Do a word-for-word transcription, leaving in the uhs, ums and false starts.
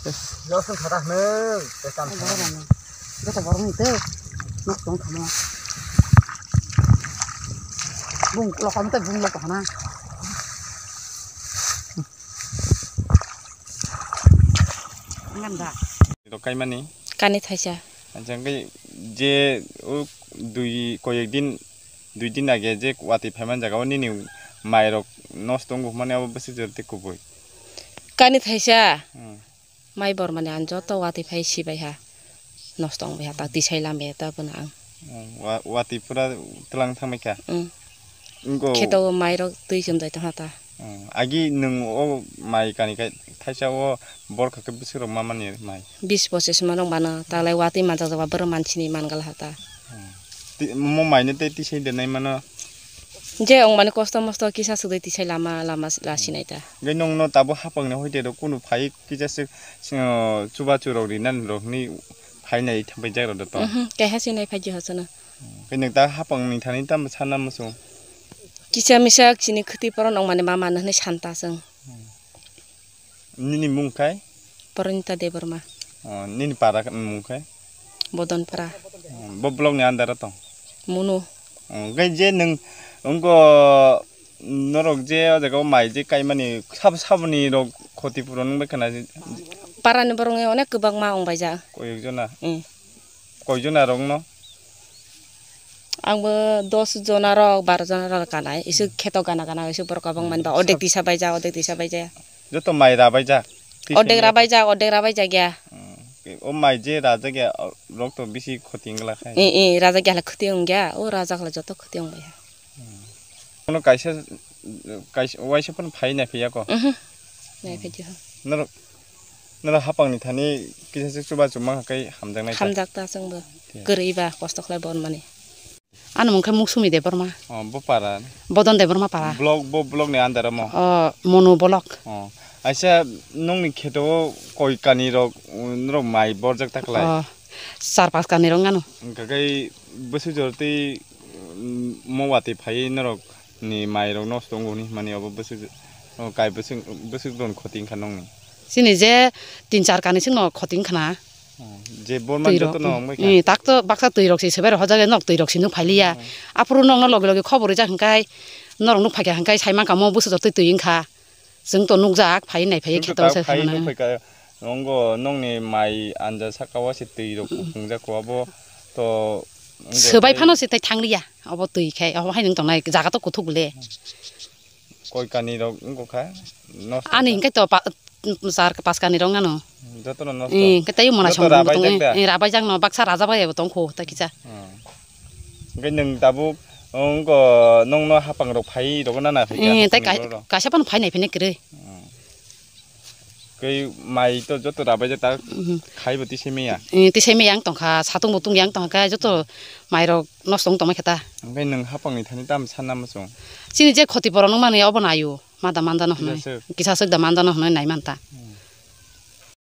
Losun kata hwnwi, tei tam Ai, sana. Borok rani. Joto borok ni tei. Nok tong kamo. Bung lokam tei bung lokam na. Ngan da. Rok kaimani? Kani thaisa. Acha, hwnkhe je o dui, koyek din, dui din age je watwi phaimani jaga o nini mairok nosto wngwi hwnmani abo bwswk jora tei kubui? Kani thaisa. Hmm. Mai bormani ang joto watwi phai sibaiha. Nosto wngwi ha ta tisai lambai ha ta bono ang. Hmm, wa-, watwi pura twlang thangbai kha? Hmm. Wngkho. Kheto o mairok twi chumjai tongha ta. Hmm, agi nwng o mai kani khai thaisa o bor kha khe bwswk rok ma mani mai? Bis pochis ma rok mano, talai watwi manjak jaba borok mansini man gal ha ta. Hmm. Ti-, mo maino tei tisai de nai mano? Je wngmani kosto mosto kisa swkdwi tisai lama lama la sinai ta. Hwnkhe nwngno tabuk hapangni hoite rok kunu phai kisa swk, swk, chubachu rok rinani rok hwnwi phainai thamphaijak rok da tong? Mhm, keha sinai phaiji hosono. Hwnkhe nwng ta hapangni thani tamo sana muchung? Kisa misa chini khwtwi poro nwngmani mama no hwnwi san ta chwng. Nini mung khai? Paranita Debbarma. Oh, nini para mung khai? Bodonpara. Oh, bo block ni under o tong? Munu. Oh, hwnkhe je nwng wngkho norok je o jaga o mai je kaimani sab-, saboni rok khoti puron wngbai khana je? Parani borok ni onek kwbangma wngbaijak. Koyek jona? Mm. Koi jona rok no? Ang bo dos jona rok, baro jona rok kanai. Isu kheto gana gana isu borok abang mani ba. Hmm. Ordek tisa baija, ordek tisa baija. Joto mai rabaijak? Tisa ordek baija? Rabaijak, ordek rabaijak ya. Hmm. O mai je rajak ya, rok to bisi khoti wngla khai. Eh, eh, rajak ya la khoti wngya, o rajak la joto khoti wngbai ya. Hmm. Kono kaisa, kaisa, waisa phano phai nai phiya ko? Mhm. Nai phai diho. Norok, norok hapang ni thani kisa se chuba chuma kai hamjak nai ta? Hamjak ta chwng bo. Tiya. Kwrwi ba kosto khlai bon mani. Ano mung khe Muksumi Debbarma. Oh, bo para? Bodon Debbarma para. Block, bo block ni under o mo? Oh, Monu block. Oh. Aisa nongni kheto o koi kani rok, norok mai borjak ta khlai? Oh, char pas kani rok ano. Hwnkha khe bwswk jora tei, mm, mo watwi phaiwi norok ni mai rok nosto wngo hwnwi hwnmani abo bwswk, o kai bwswk, bwswk rokni khoti wngkha nongni. Chini je tin char kani singno khoti wngkha na. Oh, je borman twi rok, joto no wngbai kha. Eh, tak to baksa twi rok se sebai rok hojak nok twi rok se nuk phailiya. Oh. Aphuru nokno logi logi khobor rijak hwnkhe norok nuk phaikha hwnkhe sai mankha mo bwswk jora twi twi wngkha. Chwng to nukjak, phai nai phai khe to phai nukphaikha, nongo nongni mai anja saka o se twi rok kuphungjak kho, abo to wngkha swbai phano se tai thangliya, obo twi khai, obo hai nwng tongnai jaga to kuthuk le. Koi kani rok wngkha, nosto ani wngkha. Hwnkhe to pa-, char pas kani rok nano. Jotono nosto. Eh, hwnkhe tei mona joto samung rabai tong, jak da? Eh, rabai jak no, baksa raja bai bo tong kho, ta kisa. Hmm. Hwnkhe nwng tabuk, wngkha, nongno hapang rok phai rok nana phai kha, eh, tei hapang rok. Kaisa phano phai nai phai nai kwrwi. Hmm. Kei mai to joto rabai jak ta. Mhm. Khai bo tisai maya. Eh, tisai maya ang tongkha, satung bo tungya ang tongkha, joto mai rok nosto wng tongmai kha ta. Hwnkhe nwng hapang ni thani tam sanna muchung? Chini je khoti boron wng mani obo naio. Mada mandano hwnwi. Kisa swk. Kisa swk da mandano hwnwi nai man ta. Hmm.